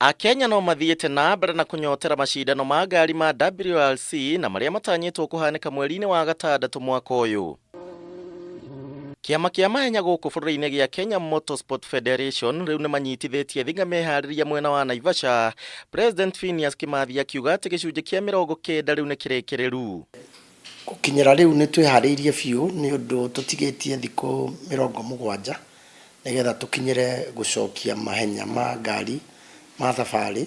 Akenya no mathiĩte na mbere na kũnyotera macindano ma ngari ma WRC na marĩa matanyĩtwo kũhanĩka mweri-inĩ wa gatandatũ mwaka ũyũ. Kĩama kĩa mahenya gũkũ bũrũri-inĩ gĩa Kenya Motorsport Federation rĩu nĩ manyitithĩtie thinga meharĩria mwena wa Naivasha, President Phineas Kimathi akiuga atĩ gĩcunjĩ kĩa 90 rĩu nĩ kĩrĩkĩrĩru. Gũkinyĩra rĩu nĩ twĩharĩirie biũ nĩ ũndũ tũtigĩtie thikũ 70 nĩgetha tũkinyĩre gũcokia mahenya ma ngari ma thabarĩ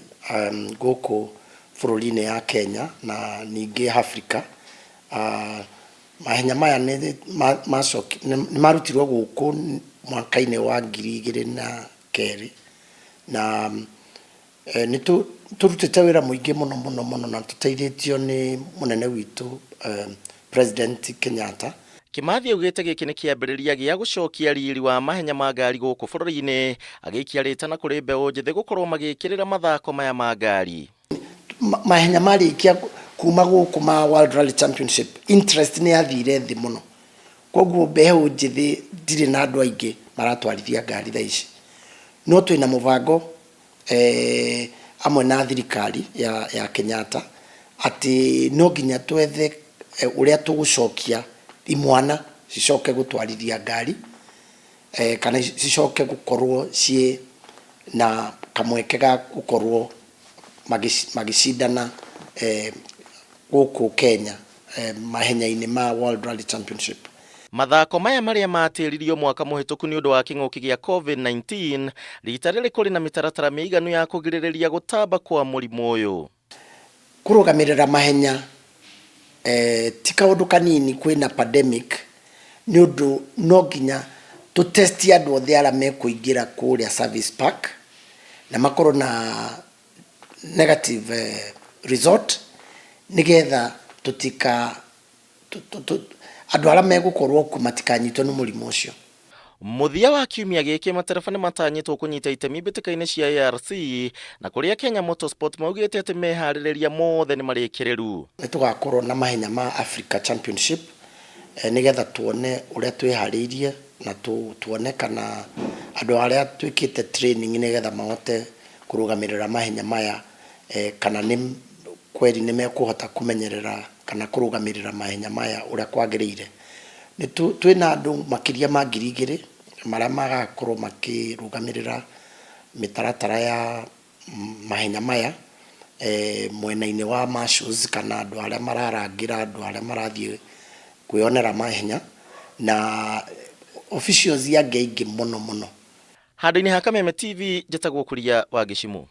gũkũ bũrũri-inĩ ya Kenya na ningĩ Africa. Mahenya maya nĩ marutirwo gũkũ mwaka-inĩ wa 2002 na nĩ tũrutĩte wĩra mũingĩ mũno mũno mũno na tũteithĩtio nĩ mũnene witũ President Kenyatta. Kimathi augĩte gĩkĩ nĩ kĩambĩrĩria gĩa gũcokia riri wa mahenya ma ngari gũkũ bũrũri-inĩ, agĩikia rĩtana kũrĩ mbeũ njĩthĩ gũkorwo magĩkĩrĩra mathako maya ma ngari. Mahenya marĩkia kuma gũkũ ma World Rally Championship, interest nĩ yathire thĩ mũno, koguo mbeũ njĩthĩ ndirĩ na andũ aingĩ maratwarithia ngari thaa ici, no twĩna mũbango amwe na thirikari ya Kenyatta atĩ no nginya twethe ũrĩa tũgũcokia imwana cicoke gũtwarithia ngari kana cicoke gũkorwo ciĩ na kamweke ga gũkorwo magĩcindana gũkũ Kenya mahenya-inĩ ma World Rally Championship. Mathako maya marĩa matĩririo mwaka mũhĩtũku nĩ ũndũ wa kĩng'ũki gĩa COVID-19, rita rĩrĩ kũrĩ na mĩtaratara mĩiganu ya kũgirĩrĩria gũtamba kwa mũrimũ ũyũ. Kũrũgamĩrĩra mahenya ti kaũndũ kanini kwĩna pandemic, nĩ ũndũ no nginya tũ test andũ othe arĩa mekũingĩra kũrĩa service park na makorwo na negative result, nĩgetha tũtika andũ arĩa megũkorwo kuo matikanyitwo nĩ mũrimũ ũcio. Mũthia wa kiumia gĩkĩ, matereba nĩ matanyĩtwo kũnyita itemi mbĩtĩka-inĩ cia ARC na kũrĩa Kenya Motorsport maugĩte atĩ meharĩrĩria mothe nĩ marĩkĩrĩru. Nĩ tũgakorwo na mahenya ma Africa Championship nĩgetha tuone ũrĩa twĩharĩirie na tuone kana andũ arĩa twĩkĩte training nĩgetha mahote kũrũgamĩrĩra mahenya maya kana nĩ kweri nĩ mekũhota kũmenyerera kana kũrũgamĩrĩra mahenya maya ũrĩa kwagĩrĩire. Nĩ twĩna andũ makĩria ma 2000 marĩa magakorwo makĩrũgamĩrĩra mĩtaratara ya mahenya maya mwena-inĩ wa marshals kana andũ arĩa mararangĩra andũ arĩa marathiĩ kwĩyonera mahenya na officials angĩ aingĩ mũno mũno. Handũ-inĩ ha Kameme TV, njĩtagwo Kuria wa Gĩcimũ.